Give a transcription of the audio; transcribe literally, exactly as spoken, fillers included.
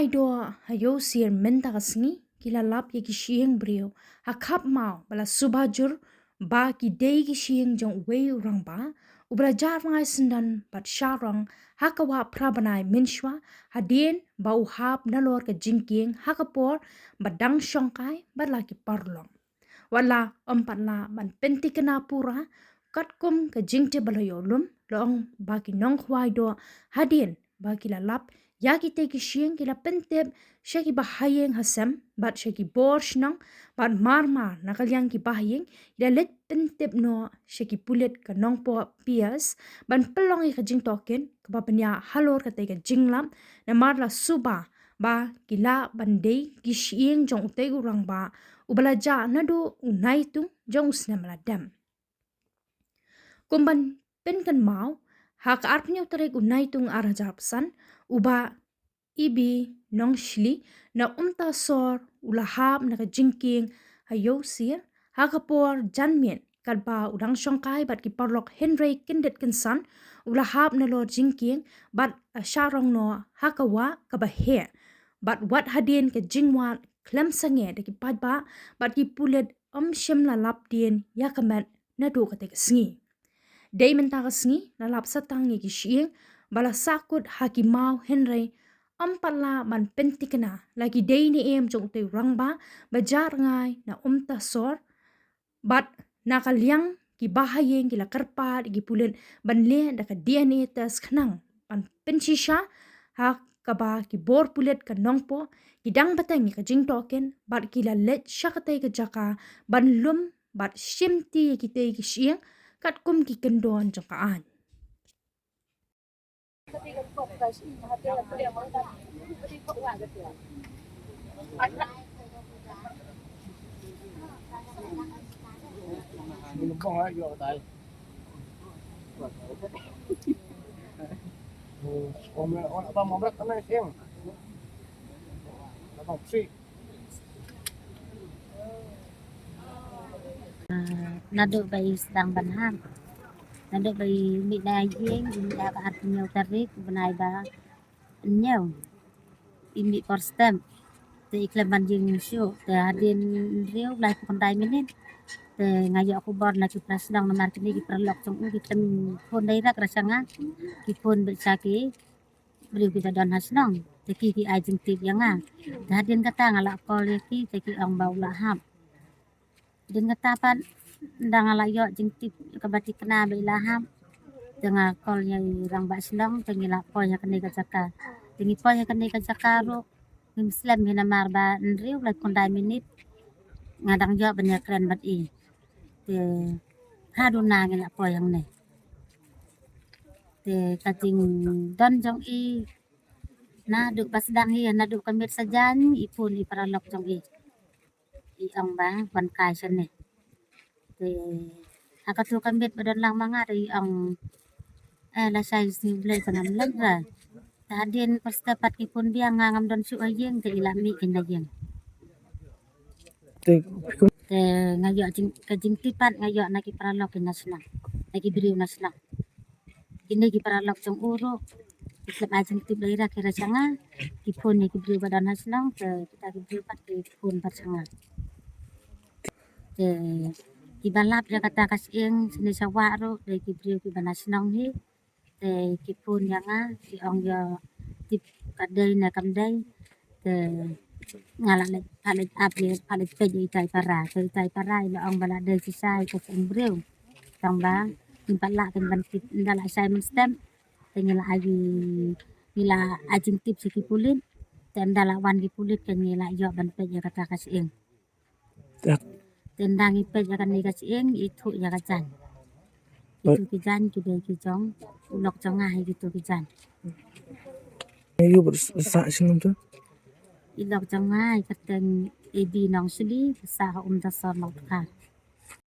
Dei ha Ïewsier mynta ka sngi ki la lap ïa ki shyieng briew ha khap maw ba la suba jur ba ki dei ki shyieng jong uwei u rangbah uba la jah rngai syndon bad sharong ha ka wah phra bnai mynshuwa hadien ba u hap nalor ka jingkieng ha ka por ba dang shongkai bad la ki paralok. Wat la ym pat lah ban pynthikna pura katkum ka jingtip ba la ïoh lum, la ong ba ki nongkhwai doh hadien ba ki la lap ïa kitei ki shyieng ki la pyntip sha ki bahaïing hasem bad sha ki bor shnong bad marmar na ka liang ki bahaïing ki la leit pyntip noh sha ki pulit ka Nongpoh P S ban pynlong ïa ka jingtohkit kaba pynïaid halor katei ka jinglap namar la suba ba ki lah ban dei ki shyieng jong utei u rangbah uba la jah naduh u Naitung jong u snem la dep. Kum ban pynkynmaw, ha ka arphew tarik u Naitung ar hajar arphew san, u Bah Ibi Nongshli na Umtasor u la hap na ka jingkieng ha Ïewsier ha ka por janmiet katba u dang shongkai bad ki paralok hynrei kyndit kynsan u la hap nalor jingkieng bad sharong noh ha ka wah kaba heh bad wat hadien ka jingwad khlem sangeh da ki paidbah bad ki pulit ym shym la lap dien ïa ka met naduh katei ka sngi. Dei mynta ka sngi la lap satang ïa ki shyieng ba la sahkut ha ki maw hynrei ym pat lah ban pynthikna la ki dei ne em jong utei u rangbah ba jah rngai na Umtasor bad na ka liang ki bahaïing ki la kyrpad ïa ki pulit ban leh da ka D N A test khnang ban pynshisha ha kaba ki bor pulit ka Nongpoh ki dang bteng ïa ka jingtohkit bad ki la leit sha katei ka jaka ban lum bad shimti ïa kitei ki shyieng katkum ki kyndon jong ka aiñ. Ah, naduh ba i sdang ban hap, naduh ba i mih na ïing, i mih ha ka arphew hynñiew tarik u bnai ba hynñiew, i mih por step. Te i khlem ban ïeng shuh, te hadien hynriew laiphew khyndai minit te nga ïoh khubor na ki para shnong namar kine ki paralok jong u ki khlem phone direct ra sha nga, ki phone beit sha ki briew kiba don ha shnong. Te ki ki ai jingtip ïa nga. Te hadien kata nga la call ïa ki, te ki ong ba u la hap. Hadien kata pat ynda nga la ïoh jingtip kaba thikna ba i la hap, te nga call ïa i rangbah shnong, te ngi la poi ha kane ka jaka. Te ngi poi ha kane ka jaka ruh ngim slem hi namar ba hynriew laiphew khyndai minit nga dang ïoh ban ïakren bad i. Te ha duna ngi la poi hangne. Te ka jingdon jong i naduh ba sdang hi, naduh ka miet sajan i phone i paralok jong i, i ong ba wan kai shane. Te ha katu ka miet ba don lang ma nga te i ong, eh, lashai sngi Blei te ngam leit re. Te hadien por step pat ki phone biang, nga ngam don shuh ha ïing, te i la mih keiñ na ïing. Te nga ïoh jing, ka jingtip pat nga ïoh na ki paralok ki na shnong, na ki briew na shnong. Kine ki paralok jong u ruh ki khlem ai jingtip da i ra ki ra sha nga, ki phone ïa ki briew ba don ha shnong, te kita ki briew pat ki phone pat sha nga. Te kiba lap ïa kata ka shyieng shane sha wah ruh dei ki briew kiba na shnong hi. Te ki phone ïa nga ki ong ïa tip ka dei ne kam dei. Te nga la leit, la leit ap ïa, la leit peit ïa itai para, te itai para i la ong ba la dei shisha ïa ka shyieng briew. Tang ba ngim pat lah kin ban tip, ynda la shai mynstep te ngi la ai, ngi la ai jingtip sha ki pulit. Te ynda la wan ki pulit te ngi la ïoh ban peit ïa kata ka shyieng. Te ynda ngi peit ïa kane ka shyieng, i thuh ïa ka jaiñ. Kitu ki jaiñ ki dei ki jong u lok jong nga hi, kitu ki jaiñ. Ayu bersah sini tu. I lok jong nga i kyrteng Ebi Nongshli, bersah ha Umtasor Mawkdkha.